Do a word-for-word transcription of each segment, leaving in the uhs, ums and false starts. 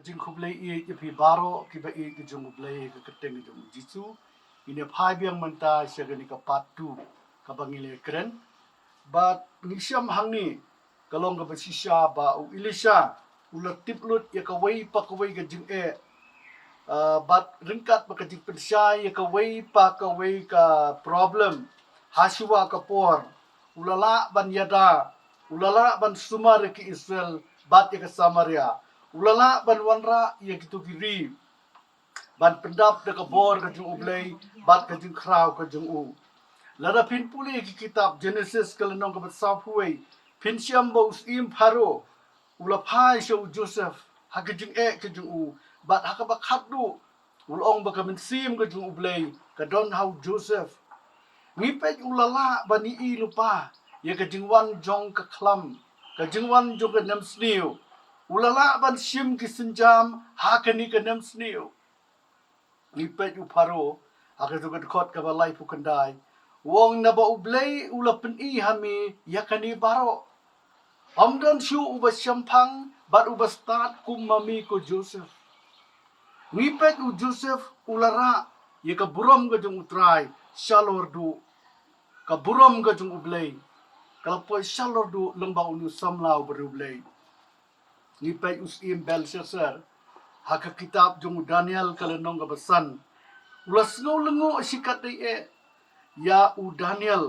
Jingkhublei ïa phi baroh kiba ïeit ki jong U Blei ha ka kyrteng jong U Jisu. Ngin ïa phai biang mynta sha kane ka part two kaba ngi la kren. Bad ngi shem hangne ka long kaba shisha ba u Elisha u la tip lut ïa kawei pa kawei ka jingeh. Ah, bad ryngkat bad ka jingpynshai ïa kawei pa kawei ka problem, hashwa ka por u la lah ban ïada, u la lah ban sumar ïa ki Israel bad ïa ka Samaria. U la lah ban wanrah ïa kito ki ri ban pyndap da ka bor ka jong U Blei bad ka jingkhraw ka jong u. Lada phin pule ki kitab Genesis ka lynnong kaba sawphew wei, phin shem ba u syiem Pharaoh u la phai sha u Joseph ha ka jingeh ka jong u, bad ha kaba khatduh u la ong ba ka mynsiem ka jong U Blei ka don ha u Joseph. Ngi peit u la lah ban ïohi lypa ïa ka jingwan jong ka khlam, ka jingwan jong ka nemsniew. U la lah ban shim ki sienjam ha kane ka nemsniew. Ngi peit u Pharaoh ha ka dkhot kaba laiphew khyndai, u ong, naba U Blei u la pyni ha me ïa kane baroh. Ym don shuh uba shemphang bad uba stad kum ma me ko Joseph. Ngi peit u Joseph u la rah ïa ka burom ka jong U Trai shalor duh. Ka burom ka jong U Blei ka la poi shalor duh lyngba une u samla uba riewblei. Ngi peit u syiem Belshassar ha ka kitab jong u Daniel ka lynnong kaba san. U la sngew lyngngoh shikatdei eh ïa u Daniel,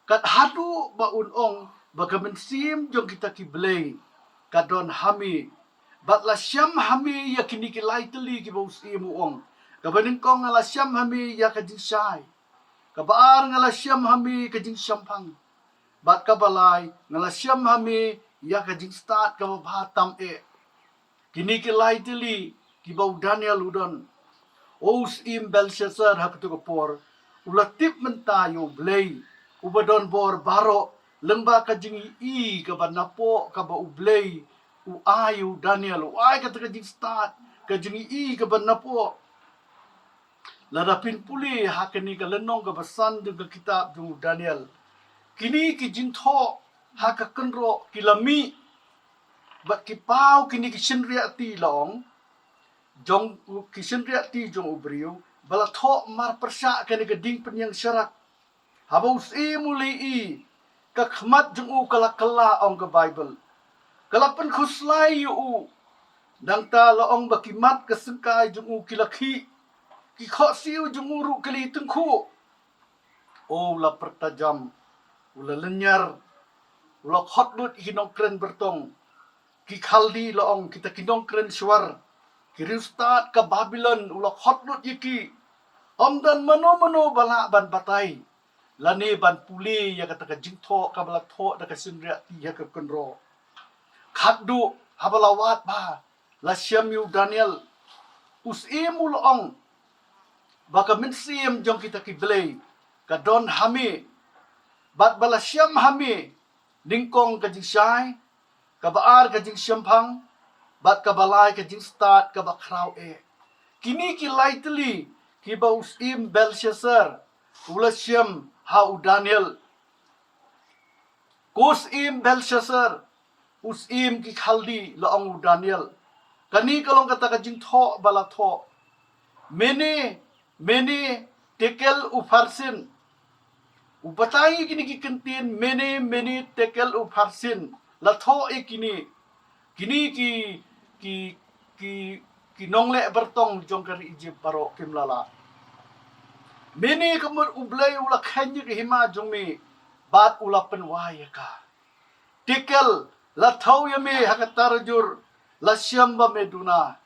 kat haduh ba un ong ba ka mynsiem jong kita ki blei ka don ha me. Bad la shem ha me ïa kine ki lai tylli kiba u syiem u ong. Kaba nyngkong, nga la shem ha me ïa ka jingshai. Kaba ar, nga la shem ha me ïa ka jingshemphang. Bad kaba lai, nga la shem ha me ïa ka jingstad kaba bha tam eh. Kine ki lai tylli kiba u Daniel u don. O u syiem Belshassar, ha kato ka por u la tip mynta ïa U Blei uba don bor baroh, lyngba ka jingïohi kaba napoh kaba U Blei u ai ïa u Daniel, u ai kata ka jingstad, ka jingïohi kaba napoh. Lada phin pule ha kane ka lynnong kaba san jong ka kitab jong u Daniel, kine ki jingthoh ha ka kynroh ki la mih bad ki paw kine ki shynriahti, la ong, jong ki shynriahti jong u briew ba la thoh marpyrshah kane ka dieng pynïaid sharak. Haba u syiem u la ïohi, ka khmat jong u ka la kylla, ong ka Baibl. Ka la pynkhuslai ïa u. Nangta la ong ba ki mat ka syngkai jong u ki la khih, ki khohsiew jong u ruh ki la ïatyngkhuh. O, u la pyrta jam, u la lynñiar, u la khot lut ïa ki nongkren byrtong, ki Khaldi, la ong, kita ki nongkren shuwa, ki riewstad ka Babilon, u la khot lut ïa ki. Ym don mano mano ba lah ban batai lane ban pule ïa kata ka jingthoh kaba la thoh da ka shynriahti ha ka kynroh. Khatduh haba la wad bha, la shem ïa u Daniel. U syiem u la ong ba ka mynsiem jong kita ki blei ka don ha me, bad ba la shem ha me nyngkong ka jingshai, kaba ar ka jingshemphang, bad kaba lai ka jingstad kaba khraw eh. Kine ki lai tylli kiba u syiem Belshassar u la shem ha u Daniel. Ko syiem Belshassar, u syiem ki Khaldi, la ong u Daniel, kane ka long kata ka jingthoh ba la thoh: Mene, Mene, Tekel, Upharsin. U batai ïa kine ki kyntien Mene, Mene, Tekel, Upharsin. La thoh ïa kine, kine ki, ki, ki, ki nongleh byrtong jong ka ri Ijipt baroh kim lah. Mene, ka mut U Blei u la kheiñ ïa ka hima jong me bad u la pynwai ïa ka. Tekel, la thew ïa me ha ka tarajur, la shem ba me duna.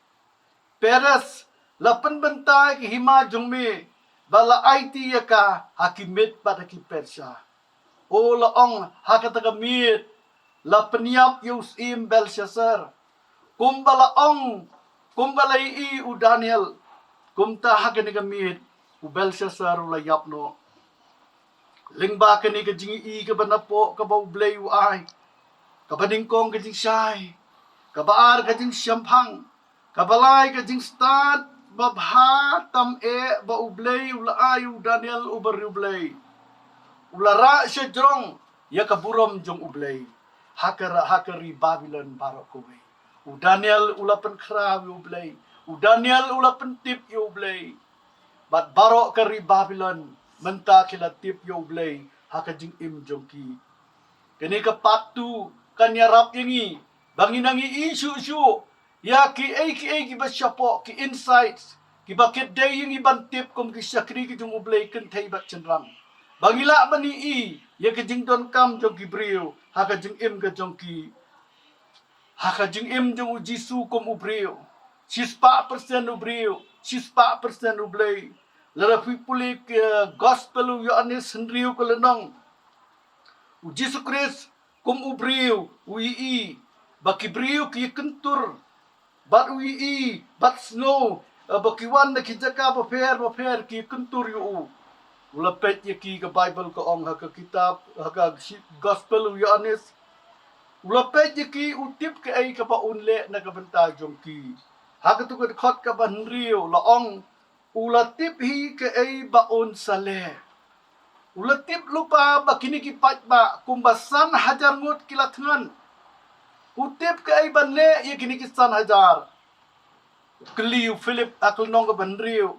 Peres, la pynbynta ïa ka hima jong me bad la aiti ïa ka ha ki Med bad ha ki Persia. O, la ong, ha kata ka miet la pynïap ïa u syiem Belshassar. Kumba la ong, kumba la ïohi u Daniel, kumta ha kane ka miet u Belshassar u la ïap noh. Lyngba kane ka jingïohi kaba napoh kaba U Blei u ai, kaba nyngkong ka jingshai, kaba ar ka jingshemphang, kaba lai ka jingstad babha tam eh ba U Blei u la ai ïa u Daniel uba riewblei, u la rah shajrong ïa ka burom jong U Blei ha ka, ha ka ri Babilon baroh kawei. U Daniel u la pynkhraw ïa U Blei. U Daniel u la pyntip ïa U Blei. Bad baroh ka ri Babilon mynta ki la tip ïa U Blei ha ka jingim jong ki. Kane ka part two kan ïarap ïa ngi ba ngin nang ïohi shuh shuh ïa kiei kiei kiba shapoh, ki insights kiba kit dei ïa ngi ban tip kum ki shakri ki jong U Blei, kynthei bad shynrang, ba ngi lah ban ïohi ïa ka jingdonkam jong ki briew ha ka jingim ka jong ki. Ha ka jingim jong U Jisu kum u briew, shispah persen u briew, shispah persen U Blei. Lada phi pule ka Gospel u Ïoannis hynriew ka lynnong, U Jisu Khrist kum u briew u ïohi ba ki briew ki kyntur, bad u ïohi bad sngew, eh, ba ki wan na ki jaka bapher bapher ki kyntur ïa u. U la peit ïa ki, ka Baibl ka ong ha ka kitab, ha ka shi-, Gospel u Ïoannis, u la peit ïa ki, u tip kaei kaba un leh na ka bynta jong ki. Ha katu ka dkhot kaba hynriew la ong, u la tip hi kaei ba un sa leh. U la tip lypa ba kine ki paidbah kumba san hajar ngut ki la thngan. U tip kaei ban leh ïa kine ki san hajar. U kylli u Philip ha ka lynnong kaba hynriew,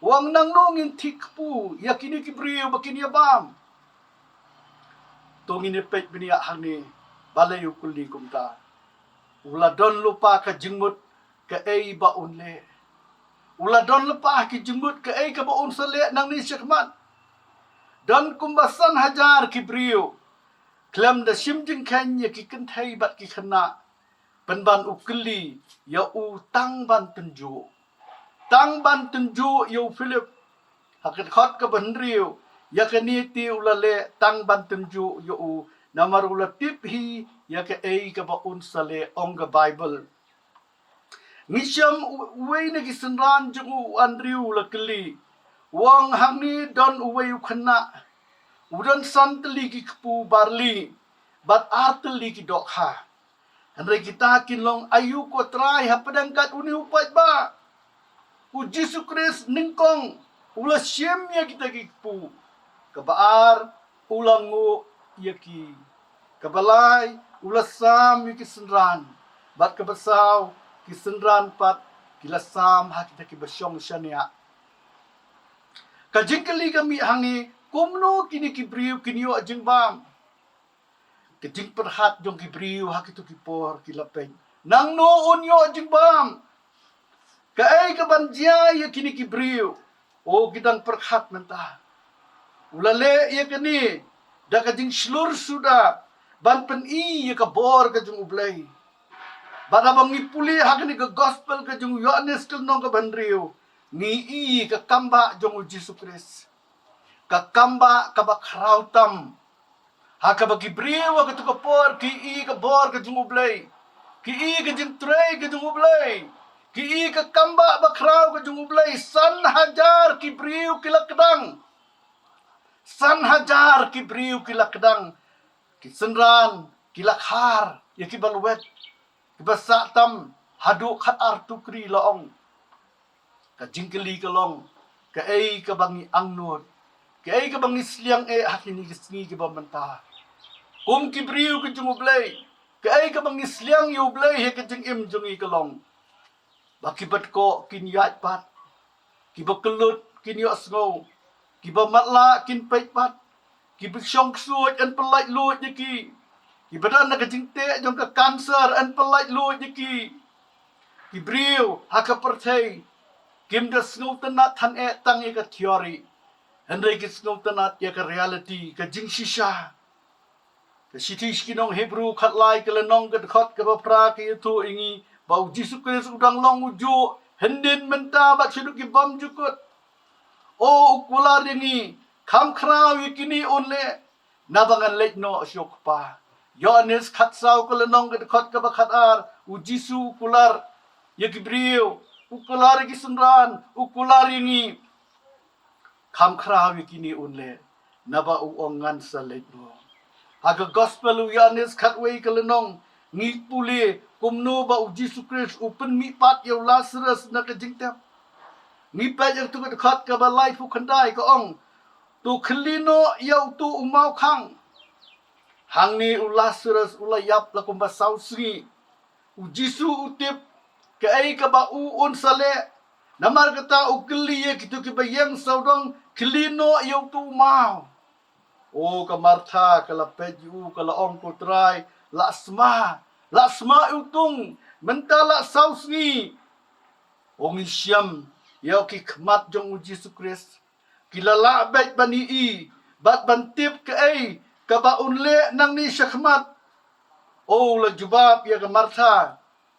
u ong, nangno ngin thik kpu ïa kine ki briew ba kin ïa bam? To ngin ïa peit bniah hangne balei u kylli kumta. U la don lypa ka jingmut kaei ba un leh. U la don lypa ki jingmut kaei kaba un sa leh nangne shakhmat. Don kumba san hajar ki briew khlem da shim jingkheiñ ïa ki kynthei bad ki khynnah, pynban u kylli ïa u tang ban tynjuh. Tang ban tynjuh ïa u Philip. Ha ka dkhot kaba hynriew, ïa kane te u la leh tang ban tynjuh ïa u, namar u la tip hi ïa kaei kaba un sa leh, ong ka Baibl. Ngi shem u-, uwei na ki synran jong u, u Andrew, u la kylli. U ong, hangne don uwei u khynnah. U don san tylli ki kpu barli bad ar tylli ki dohkha. Hynrei kita kin long aïu ko Trai hapdeng kat une u paidbah? U Jisu Khrist nyngkong u la shim ïa kita ki kpu. Kaba ar, u la nguh ïa ki. Kaba lai, u la sam ïa ki synran. Bad kaba saw, ki synran pat ki la sam ha kita kiba shong shaniah. Ka jingkylli ka mih hangne, kumno kine ki briew kin ïoh jingbam? Ka jingpyrkhat jong ki briew ha kito ki por ki la peit, nangno un ïoh jingbam? Kaei kaban jia ïa kine ki briew? O, ki dang pyrkhat mynta. U la leh ïa kane da ka jingshlur suda ban pyni ïa ka bor ka jong U Blei. Bad haba ngi pule ha kane ka Gospel ka jong u Ïoannis ka lynnong kaba hynriew, ngi i ka kambah jong u Jisu Khrist. Ka kambah kaba khraw tam. Ha kaba ki briew ha katu ka por ki i ka bor ka jong U Blei. Ki i ka jingtrei ka jong U Blei. Ki i ka kambah bakhraw ka jong U Blei. San hajar ki briew ki la kdang. San hajar ki briew ki la kdang. Ki synran ki la khar ïa kiba lwet, kiba sah tam haduh khatar tukri, la ong. Ka jingkylli ka long, kaei kaba ngi angnud, kaei kaba ngi sliang eh ha kine ki sngi kiba mynta? Kum ki briew ki jong U Blei, kaei kaba ngi sliang ïa U Blei ha ka jingim jong ngi ka long? Ba kiba dkoh kin ïaid pat, kiba kyllut kin ïohsngew, kiba matlah kin peit pat, kiba shong ksuid yn pyllait luid ïa ki, kiba don na ka jingteh jong ka cancer yn pyllait luid ïa ki. Ki briew ha ka pyrthei kim da sngewtynnat than eh tang ïa ka theory, hynrei ki sngewtynnat ïa ka reality, ka jingshisha. Ka shithi sha ki nong Hebru khatlai ka lynnong ka dkhot kaba phra ka ïathuh ïa ngi ba u Jisu Khrist u dang long u juh hynnin mynta bad shaduh ki bymjukut. O, u kular ïa ngi, kham khraw ïa kine un leh, naba ngan leit noh sha u Kpa. Ïoannis khatsaw ka lynnong ka dkhot kaba khatar, u Jisu u kular ïa ki briew, u kular ïa ki synran, u kular ïa ngi. Kham khraw ïa kine un leh, naba u ong ngan sa leit noh. Ha ka Gospel u Ïoannis khatwei ka lynnong ngi pule kumno ba u Jisu Khrist u pynmih pat ïa u Lasarus na ka jingtep. Ngi peit ïa katu ka dkhot kaba laiphew khyndai ka ong, to khylli noh ïa uto u mawkhang. Hangne u Lasarus u la ïap la kumba saw sngi. U Jisu u tip kaei kaba u un sa leh. Namar kata u kylli ïa kito kiba ïeng sawdong, kylli noh ïa uto u maw. O ka Martha ka la peit ïa u, ka la ong, ko Trai, la sma, la sma utung, mynta la saw sngi. Ong, ngi shem ïa ki khmat jong u Jisu Khrist, ki la lah beit ban ïohi bad ban tip kaei kaba un leh nangne shakhmat. O, u la jubab ïa ka Martha,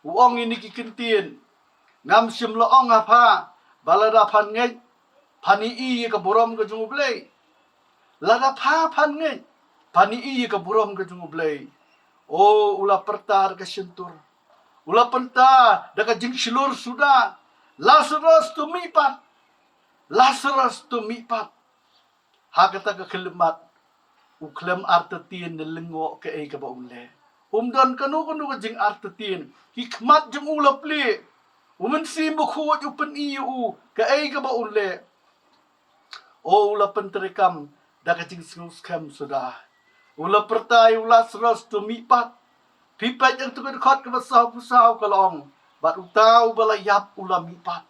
u ong ïa kine ki kyntien, ngam shym la ong ha pha ba lada phan ngeit phan ïohi ïa ka burom ka jong U Blei? Lada pha phan ngeit phan ïohi ïa ka burom ka jong U Blei. O, u la pyrta da ka shyntur, u la pyrta da ka jingshlur suda, Lasaros, to mih pat. Lasaros, to mih pat. Ha kata ka khyllipmat u khlem artatien ne lyngngoh kaei kaba un leh. Um don kano kano ka jingartatien. Ki khmat jong u la plie. U Mynsiem Bakhuid u pyni ïa u kaei kaba un leh. O, u la pyntreikam da ka jingsngewskhem suda. U la pyrta ïa u Lasaros, to mih pat. Phi peit ïa kato ka dkhot kaba sawphew saw, ka la ong, bad uta uba la ïap u la mih pat.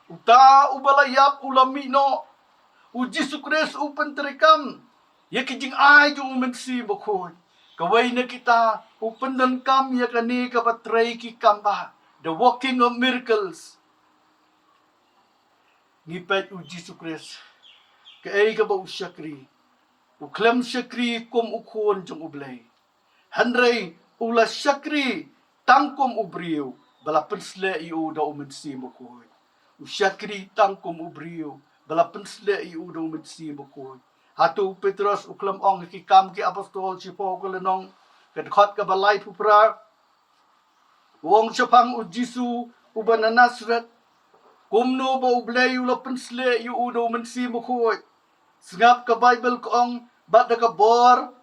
Uta uba la ïap u la mih noh. U Jisu Khrist u pyntreikam ïa ki jingai jong u Mynsiem Bakhuid. Kawei na kita u pyndonkam ïa kane kaba trei ki kambah, the working of miracles. Ngi peit u Jisu Khrist kaei kaba u shakri. U khlem shakri kum u Khun jong U Blei, hynrei u la shakri tang kum u briew ba la pynshlei ïa u da u Mynsiem Bakhuid. U shakri tang kum u briew ba la pynshlei ïa u da u Mynsiem Bakhuid. Hato u Petros u khlem ong ha Ki Kam ki Apostol shiphew ka lynnong, ka dkhot kaba laiphew phra, u ong shaphang u Jisu uba na Nasareth, kumno ba U Blei u la pynshlei ïa u da u Mynsiem Bakhuid? Sngap, ka Baibl ka ong, bad da ka bor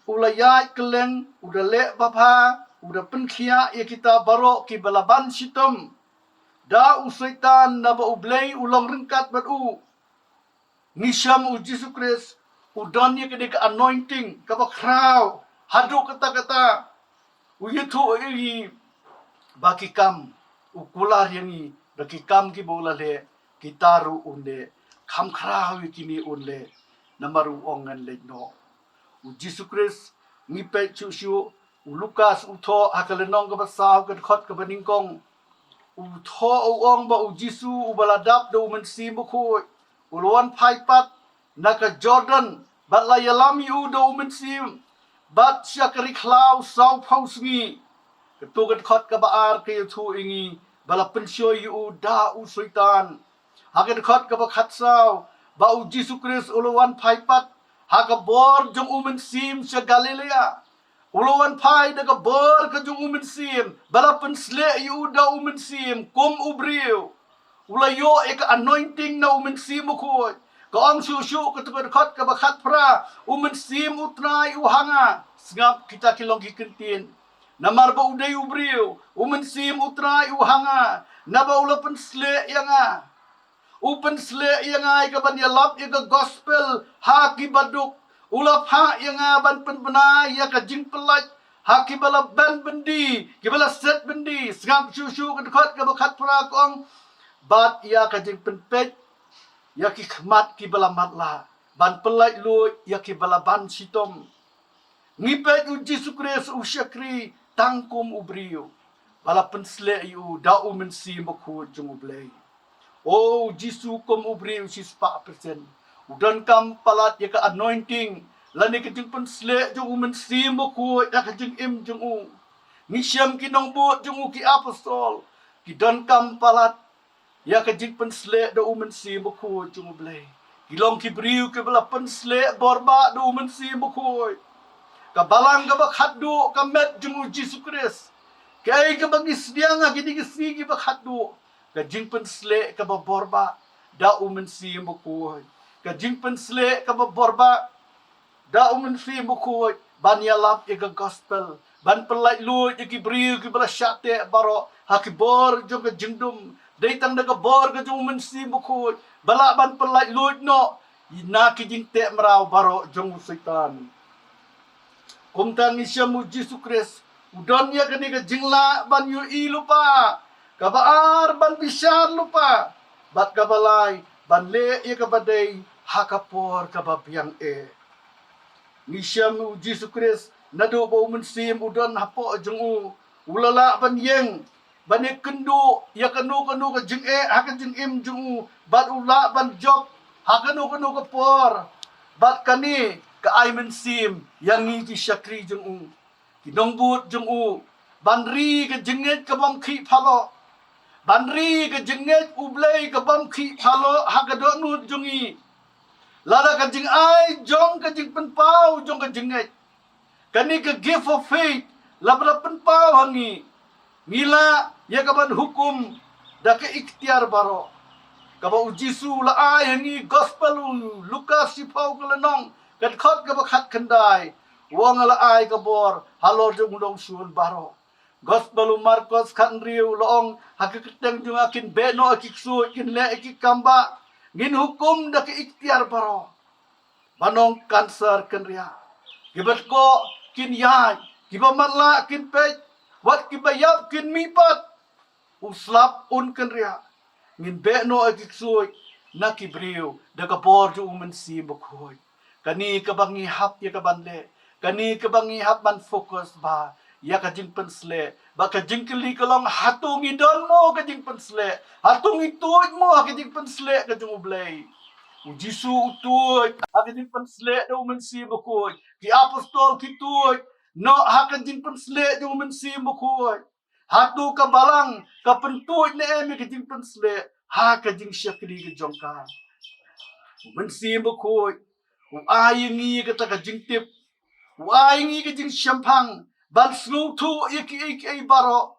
u la ïaid kylleng, u da leh babha, u da pynkhiah ïa kita baroh kiba la ban shitom da u Soitan, naba U Blei u long ryngkat bad u. Ngi shem u Jisu Khrist u don ïa kane ka anointing kaba khraw haduh katta katta. U ïathuh ïa ngi ba ki kam, u kular ïa ngi ba ki kam kiba u la leh, kita ruh un leh. Kham khraw ïa kine un leh, namar u ong, ngan leit noh. U Jisu Khrist, ngi peit shuh shuh, u Lukas u thoh ha ka lynnong kaba saw, ka dkhot kaba nyngkong. U thoh, u ong ba u Jisu uba la dap da u Mynsiem Bakhuid u la wan phai pat na ka Jordan bad la ïalam ïa u da u Mynsiem bad sha ka ri khlaw sawphew sngi. Kato ka dkhot kaba ar ka ïathuh ïa ngi ba la pynshoi ïa u da u Soitan. Ha ka dkhot kaba khatsaw, ba u Jisu Khrist u la wan phai pat ha ka bor jong u Mynsiem sha Galilaia. U la wan phai da ka bor ka jong u Mynsiem, ba la pynshlei ïa u da u Mynsiem kum u briew. U la ïoh ïa ka anointing na u Mynsiem Bakhuid. Ka ong shuh shuh kato ka dkhot kaba khatphra, u Mynsiem u Trai u ha nga. Sngap, kita ki long ki kyntien. Namar ba u dei u briew, u Mynsiem u Trai u ha nga, naba u la pynshlei ïa nga. U pynshlei ïa nga ïa ka ban ïalap ïa ka gospel ha ki baduk. U la phah ïa nga ban pynbna ïa ka jingpyllait ha kiba la ban byndi, kiba la set byndi. Sngap shuh shuh ka dkhot kaba khatphra, ka ong, bad ïa ka jingpynpeit ïa ki khmat kiba la matlah, ban pyllait luid ïa kiba la ban shitom. Ngi peit u Jisu Khrist u shakri tang kum u briew ba la pynshlei ïa u da u Mynsiem Bakhuid jong U Blei. O, u Jisu kum u briew shispah percent u donkam palat ïa ka anointing lane ka jingpynshlei jong u Mynsiem Bakhuid da ka jingim jong u. Ngi shem ki nongbud jong u, ki apostol, ki donkam palat ïa ka jingpynshlei da u Mynsiem Bakhuid jong U Blei. Ki long ki briew kiba la pynshlei borbah da u Mynsiem Bakhuid. Ka balang kaba khatduh ka met jong u Jisu Khrist. Kaei kaba ngi sdiang ha kine ki sngi kiba khatduh? Ka jingpynshlei kaba borbah da u Mynsiem Bakhuid. Ka jingpynshlei kaba borbah da u Mynsiem Bakhuid ban ïalap ïa ka gospel, ban pyllait luid ïa ki briew kiba la shah teh baroh ha ki bor jong ka jingdum. Dei tang da ka bor ka jong u Mynsiem Bakhuid ba lah ban pyllait luid noh na ki jingteh mraw baroh jong u Soitan. Kumta ngi shem u Jisu Khrist U don ïa kane ka jinglah ban ïohi lypa, kaba ar ban bishar lypa, bad kaba lai ban leh ïa kaba dei ha ka por kaba biang eh. Ngi shem u Jisu Khrist naduh ba u Mynsiem u don hapoh jong u, u la lah ban ïeng, ban ïakynduh ïa kano kano ka jingeh ha ka jingim jong u, bad u lah ban jop ha kano kano ka por. Bad kane ka ai mynsiem ïa ngi ki shakri jong u, ki nongbud jong u, ban ri ka jingngeit ka bym khih phaloh, ban ri ka jingngeit U Blei ka bym khih phaloh ha ka dohnud jong ngi. Lada ka jingai jong ka jingpynpaw jong ka jingngeit, kane ka gift of faith, lada pynpaw ha ngi, ngi lah ïa ka ban hukum da ka iktiar baroh. Kaba u Jisu la ai ha ngi, Gospel u Lukas shiphew ka lynnong, ka dkhot kaba khatkhyndai, u ong la ai ka bor halor jong u nongshun baroh. Gospel u Markos khathynriew la ong, ha ka kyrteng jong nga kin beh noh ïa ki ksuid, kin leh ïa ki kam bah. Ngin hukum da ka iktiar baroh. Ba nong cancer kin riah, kiba tkoh kin ïaid, kiba matlah kin peit, wat kiba ïap kin mihpat, u slap un kynriah. Ngin beh noh ïa ki ksuid na ki briew da ka bor jong u Mynsiem Bakhuid. Kane kaba ngi hap ïa ka ban leh, kane kaba ngi hap ban focus bha ïa ka jingpynsleh. Ba ka jingkylli ka long, hato ngi don mo ka jingpynsleh? Hato ngi tuid mo ha ka jingpynsleh ka jong U Blei? U Jisu u tuid ha ka jingpynsleh da u Mynsiem Bakhuid. Ki apostol ki tuid noh ha ka jingpynsleh da u Mynsiem Bakhuid. Hato ka balang ka pyntuid ne em ïa ka jingpynsleh ha ka jingshakri ka jong ka? U Mynsiem Bakhuid u ai ïa ngi kata ka jingtip, u ai ïa ngi ka jingshemphang ban sngewthuh ïa kiei kiei baroh.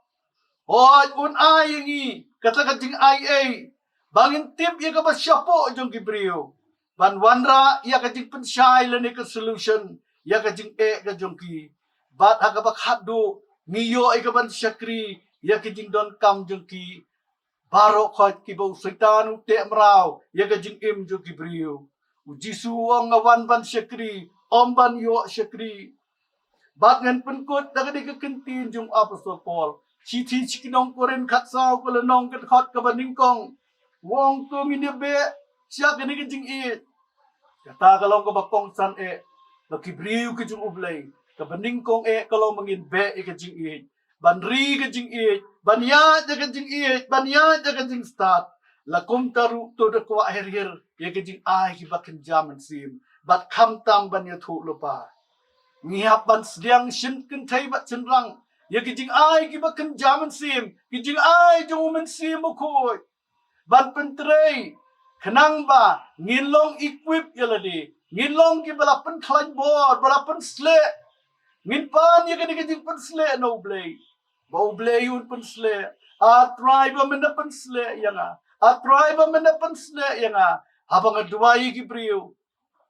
Hooid, un ai ïa ngi kata ka jingai ei ba ngin tip ïa kaba shapoh jong ki briew, ban wanrah ïa ka jingpynshai lane ka solution ïa ka jingeh ka jong ki. Bad ha kaba khatduh, ngi ïoh ïa ka ban shakri ïa ka jingdonkam jong ki baroh khoit kiba u Soitan u teh mraw ïa ka jingim jong ki briew. U Jisu u ong, nga wan ban shakri, ym ban ïoh shakri. Bad ngan pynkut da kane ka kyntien jong u Apostol Paul, shithi sha ki nong Korinth khatsaw ka lynnong, ka dkhot kaba nyngkong, u ong, to ngin ïa beh sha kane ka jingïeit. Kata ka long kaba kongsan eh ba ki briew ki jong U Blei. Kaba nyngkong eh ka long ba ngin beh ïa ka jingïeit, ban ri ka jingïeit, ban ïaid ïa ka jingïeit, ban ïaid ïa ka jingstad. La kumta ruh to da kwah her her ïa ka jingai kiba kynja mynsiem, bad khamtam ban ïathuh lypa. Ngi hap ban sdiang shin kynthei bad shynrang ïa ki jingai kiba kynja mynsiem, ki jingai jong u Mynsiem Bakhuid, ban pyntrei, khnang ba ngin long equip ïa lade, ngin long kiba la pynkhlaiñ bor, ba la pynsleh. Ngin pan ïa kane ka jingpynsleh na U Blei, ba U Blei un pynsleh. A Trai, ba men da pynsleh ïa nga. A Trai, ba men da pynsleh ïa nga. Haba nga duwai ïa ki briew,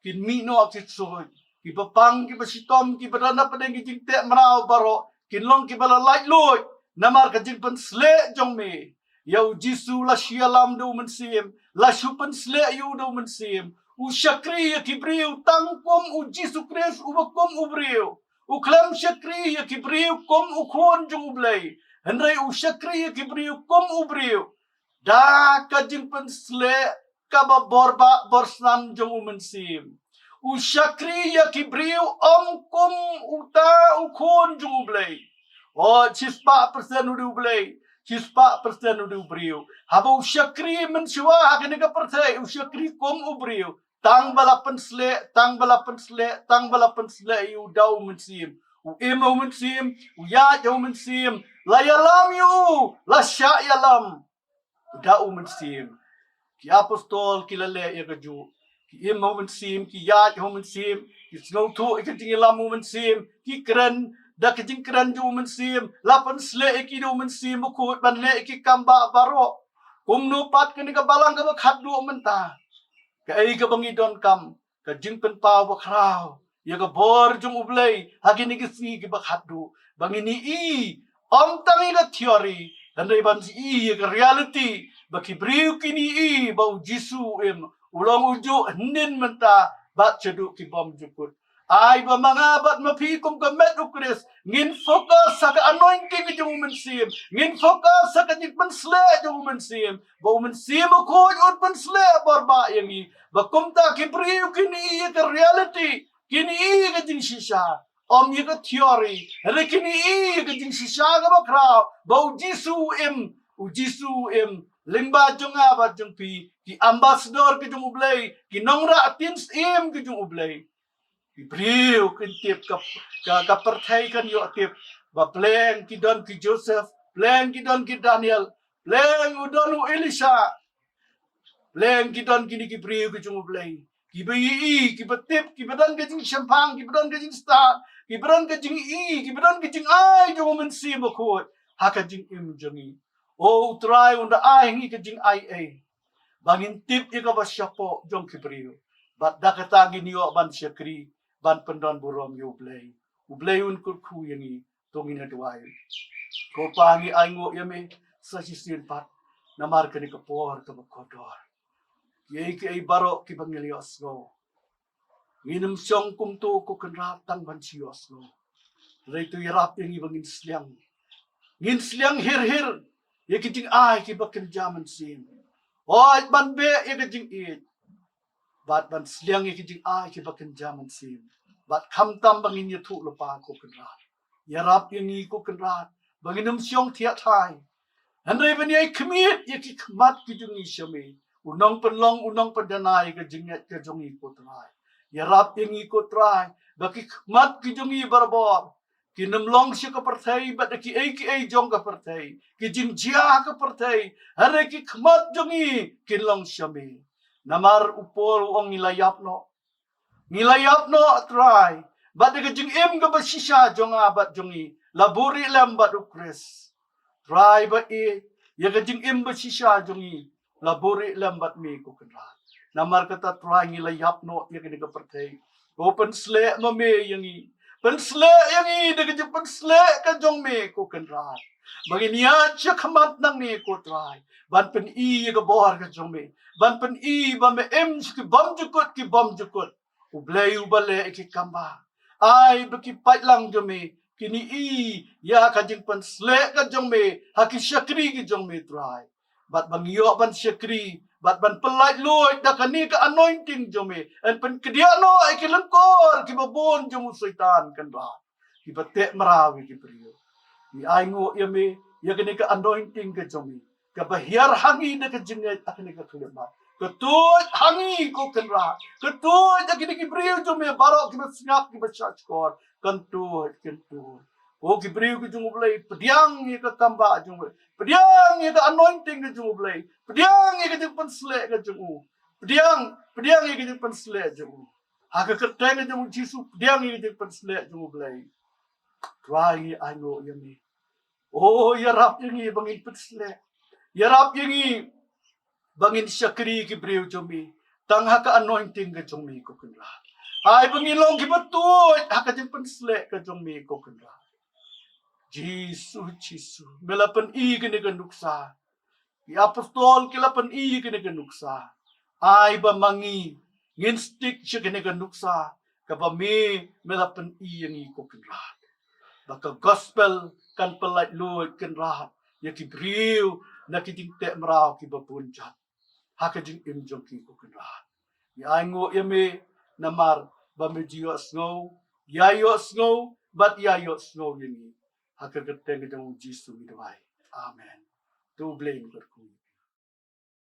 kin mih noh ki ksuid, kiba pang, kiba shitom, kiba don hapdeng ki jingteh mraw baroh, kin long kiba la laitluid namar ka jingpynsleh jong me. Ïa u Jisu la shu ïalam da u Mynsiem, la shu pynsleh ïa u da u Mynsiem. U shakri ïa ki briew tang kum u Jisu Khrist uba kum u briew. U khlem shakri ïa ki briew kum u Khun jong U Blei, hynrei u shakri ïa ki briew kum u briew. Da ka jingpynsleh kaba borbah borsnam jong u Mynsiem, u shakri ïa ki briew ym kum uta u Khun jong U Blei. O, shispah persen u dei u Blei, shispah persen u dei u briew. Haba u shakri mynshuwa ha kane ka pyrthei, u shakri kum u briew. Tang ba la pynsleh, tang ba la pynsleh, tang ba la pynsleh ïa u da u Mynsiem. U im ha u Mynsiem, u ïaid ha u Mynsiem, la ïalam ïa u, la shah ïalam da u Mynsiem. Ki apostol ki la leh ïa kajuh. Ki im ha u Mynsiem, ki ïaid ha u Mynsiem, ki sngewthuh ïa ka jingïalam u Mynsiem, ki kren da ka jingkren jong u Mynsiem, la pynsleh ïa ki da u Mynsiem Bakhuid ban leh ïa ki kam bah baroh. Kumno pat kane ka balang kaba khatduh mynta? Kaei kaba ngi donkam? Ka jingpynpaw bakhraw ïa ka bor jong U Blei ha kine ki sngi kiba khatduh, ba ngin ïohi ym tang ïa ka theory, hynrei ban ïohi ïa ka reality, ba ki briew kin ïohi ba u Jisu u im, u long ujuh hynnin mynta bad shaduh ki bymjukut. Ai ba ma nga bad ma phi kum ka met u Khrist ngin focus ha ka anointing jong u Mynsiem, ngin focus ha ka jingpynsleh jong u Mynsiem, ba u Mynsiem Bakhuid un pynsleh bor bha ïa ngi, ba kumta ki briew kin ïohi ïa ka reality, kin ïohi ïa ka jingshisha. Ym ïa ka theory, hynrei kin ïohi ïa ka jingshisha kaba khraw, ba u Jisu u im, u Jisu u im lyngba jong nga bad jong phi, ki ambassador ki jong U Blei, ki nongrah ktien syiem ki jong U Blei. Ki briew kin tip, ka, ka, ka pyrthei kan ïoh tip ba pleng ki don ki Joseph, pleng ki don ki Daniel, pleng u don u Elisha, pleng ki don kine ki briew ki jong U Blei, kiba ïohi, kiba tip, kiba don ka jingshemphang, kiba don ka jingstad, kiba don ka jingi, kiba don ka jingai jong u Mynsiem Bakhuid ha ka jingim jong ngi. O U Trai un da ai ha ngi ka jingai ei ba ngin tip ïa kaba shapoh jong ki briew, bad da kata ngin ïoh ban shakri, ban pyndonburom ïa U Blei. U Blei un kyrkhu ïa ngi. To ngin ïa duwai. Ko Pa, ngi ainguh ïa me sa shisien pat namar kane ka por kaba kordor. Kiei kiei baroh kiba ngi la ïohsngew, ngin ym shong kumto ko Kynrad tang ban shu ïohsngew. Hynrei to ïarap ïa ngi ba ngin sliang, ngin sliang hir hir ïa ki jingai kiba kynja mynsiem. Hooid, ban beh ïa ka jingïeit bad ban sliang ïa ki jingai kiba kynja mynsiem, bad khamtam ba ngin ïathuh lypa ko Kynrad. Ïarap ïa ngi ko Kynrad ba ngin ym shong thiah thai, hynrei ban ïai khmied ïa ki khmat ki jong ngi sha me. U nongpynlong, u nongpynjanai ïa ka jingngeit ka jong ngi ko Trai. Ïarap ïa ngi ko Trai ba ki khmat ki jong ngi barabor kin ym long sha ka pyrthei bad da kiei kiei jong ka pyrthei, ki jingjia ka pyrthei, hynrei ki khmat jong ngi kin long sha me. Namar u Paul u ong, ngi la ïap noh, ngi la ïap noh Trai, bad da ka jingim kaba shisha jong nga bad jong ngi la buhrieh lem bad u Khrist. Trai ba ïeit, ïa ka jingim ba shisha jong ngi la buhrieh lem bad me ko Kynrad. Namar kata Trai ngi la ïap noh ïa kane ka pyrthei. Ko pynsleh ma me ïa ngi, pynsleh ïa ngi da ka jingpynsleh ka jong me ko Kynrad, ba ngin ïaid sha khmat nangne ko Trai ban pyni ïa ka bor ka jong me, ban pyni ba me im sha ki bymjukut ki bymjukut. U Blei uba leh ïa ki kambah, ai ba ki paidlang jong me kin ïohi ïa ka jingpynsleh ka jong me ha ki shakri ki jong me Trai. Bad ba ngi ïoh ban shakri bad ban pyllait luid da kane ka anointing jong me, yn pynkdiah noh ïa ki lyngkor kiba bun jong u Soitan Kynrad, kiba teh mraw ïa ki briew. Ngi ainguh ïa me ïa kane ka anointing ka jong me, kaba hiar ha ngi da ka jingngeit ha kane ka khyllipmat. Ka tuid ha ngi ko Kynrad, ka tuid ha kine ki briew jong me baroh kiba sngap, kiba shahshkor. Kan tuid, kan tuid. Ko ki briew ki jong U Blei, pdiang ïa ka kambah jong U Blei, pdiang ïa ka anointing ka jong U Blei, pdiang ïa ka jingpynsleh ka jong u, pdiang, pdiang ïa ka jingpynsleh jong u. Ha ka kyrteng ka jong U Jisu, pdiang ïa ka jingpynsleh jong U Blei. Trai ngi ainguh ïa me. O, ïarap ïa ngi ba ngin pynsleh, ïarap ïa ngi ba ngin shakri ki briew jong me tang ha ka anointing ka jong me ko Kynrad. Ai ba ngin long kiba tuid ha ka jingpynsleh ka jong me ko Kynrad. Jisu, Jisu, me la pyni kane ka nuksa, ki apostol ki la pyni kane ka nuksa. Ai ba ma ngi ngin stick sha kane ka nuksa kaba me, me la pyni ïa ngi ko Kynrad, ba ka gospel kan pyllait luid Kynrad ïa ki briew na ki jingteh mraw kiba bun jait ha ka jingim jong ki ko Kynrad. Ngi ainguh ïa me namar ba me ju ïohsngew, ïa ïohsngew bad ïa ïohsngew ïa ngi. Ha ka kyrteng ka jong U Jisu ngi duwai. Amen. To U Blei un kyrkhu.